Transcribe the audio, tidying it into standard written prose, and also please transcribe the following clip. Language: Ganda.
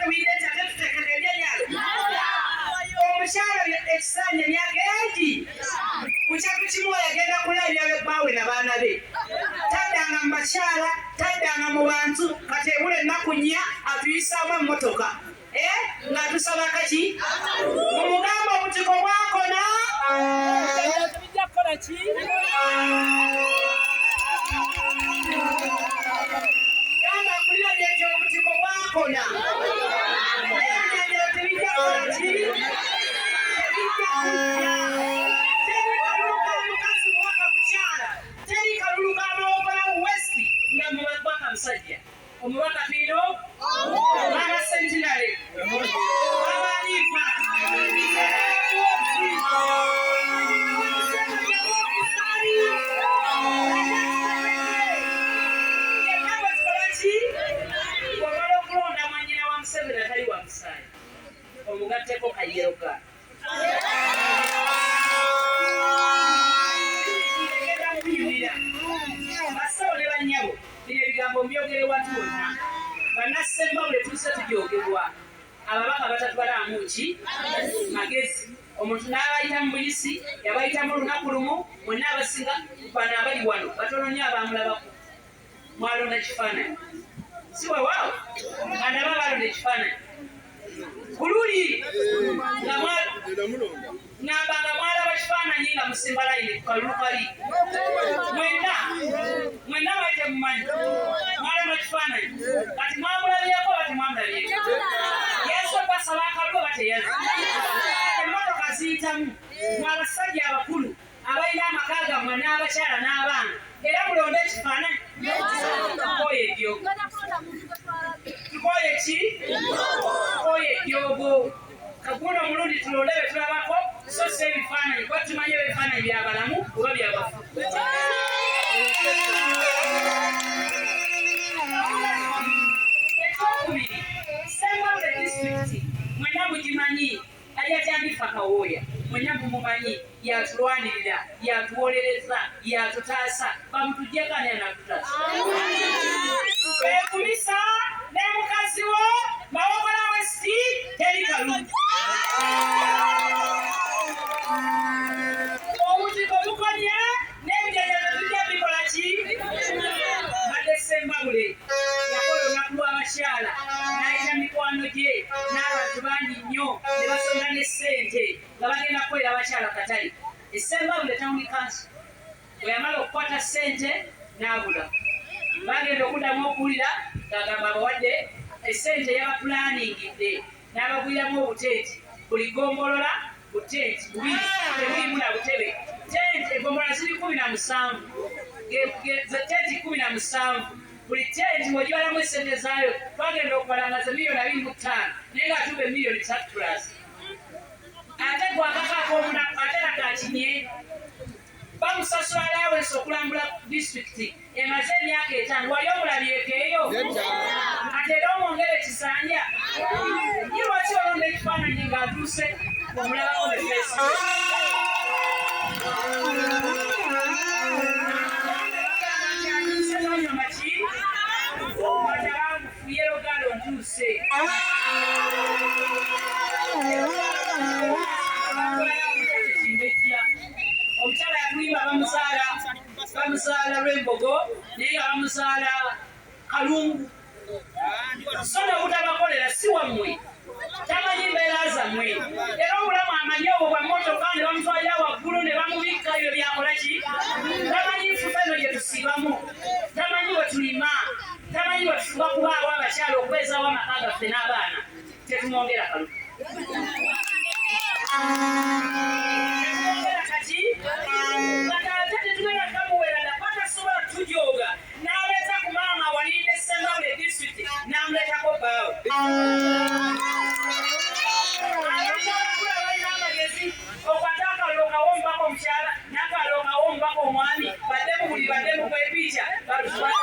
tewulidde nti ate tuteekeka ebyennyalo omukyala ekisanja emyaka egi kukyatu kimu yagenda kulabira bebbaawe na baana be, taddanga mu bakyala, taddanga mu bantu. Kati ebula ennaku 4 atuyisaamu emmotoka ng'atusaba kaki mumugamba obutiko bwakona. Tebijja kukola ki? Gamba kulira nti obutiko bwakona, n'ebijanjalo tebijja kukola ki? Tebijja kujja. Teri kalulu ka mukazi mubaka mukyala, teri kalulu ka Mawogola West nga mubaka musajja. Omubaka tulina Mama Centenary, Mama Anifa. Bw'omala okulonda mwannyina wa Museveni atali wa musaayi, omugatteko kayeroga egenda kunyumira. Bassebo ne bannyabo, bino ebigambo mbyogere watu wonna. Bannassemba, bwe tuuse tujoogebwa, ababaka batatwalamu ki magezi. Omuntu n'abayita mu buyisi, yabayitamu olunaku lumu. Mwenna abasinga bano abali wano batono nnyo abamulabako. Mwalonda kifaananyi, si weewaawo? Nga nabo abalonda ekifaananyi kululi nga ngamba nga mwalaba kifaananyi nga musimba layini ku kalulu kali. Mwenna mwenna mwali temumanyi, mwalaba kifaananyi. Kati mwamulabyeko oba temwamulabyeko? Yesu okwasaba akalulu oba teyazze? Emmotoka ziyitamu. Mwe abasajja abakulu abalina amaka gammwe n'abakyala n'abaana, era mulonde ekifaananyi. Tukoye ejjoogo, tukoye ki? Tukoye ejjoogo. Kaguno omulundi tulonde be tulabako, so si ebifaananyi, kuba tumanyi ebifaananyi byabalamu oba byabafu. Ekyokubiri, Sembabule Disitulikiti mwenna mugimanyi. Hajati Anifa Kawooya mwenna mumumanyi, yatulwanirira, yatuwolereza, yatutaasa. Bamutuggyeko ani anaatutaasa? Beekumisa ne mukazi wo. Mawogola West teri kalulu. Obutiko bukonye n'ebijanjalo tujja bikola ki? Badde Sembabule yakola olunaku lw'abakyala n'ayita mikwano gye n'abantu bangi nnyo ne basonda ne ssente nga bagenda kukolera abakyala katale. Essembabule Town Council bwe yamala okukwata ssente n'abula, bagenda okuddamu okuwulira ng'agamba abawadde essente, yabapulaaningidde n'abaguliramu obutenti, buli ggombolola butenti bubiri, tebulimu na butebe. Tenti eggombolola ziri 17, tenti 17. Buli tenti bw'ogibalamu essente zaayo, twagenda okubala nga ze miliyoni 25, naye ng'atuuka emiliyoni 3 plus. Ate gwakakaako omunaku ate nakakinye bamusasula allowance okulambula disitulikiti emaze emyaka 5. Wali omulabyeko eyo? Ate era omwongere ekisanja ye. Lwaki olonda ekifaananyi ng'atuuse omulabako ne face? Maki matabangufu yellow girl ntuuse. Omukyala yatulimba, bamuzaala lw'embogo, naye nga bamuzaala Kalungu. So nobutabakolera si wammwe, tamanyi mbeera zammwe. Era obulamu amanyi obwo bwa mmotoka ne bamutwalira waggulu ne bamubikka, ebyo byakola ki? Tamanyi nfufa eno gye tusiibamu, tamanyi bwe tulima, tamanyi bwe tufuba kubaawo abakyala okwezaawo amaka gaffe n'abaana. Tetumwongera kalulu. Tetumwongera kati kati ate tetugenda kamuwera nakuba tasobola tujooga n'aleeta ku maama awaliridde Sembabule Disitulikiti n'amuleetako bbaawe. Abantu abakulu abalina amagezi, okwate akalulu kawo omubaka omukyala n'akalulu kawo omubaka omwami, baddemu buli baddemu kwepiica batutwale.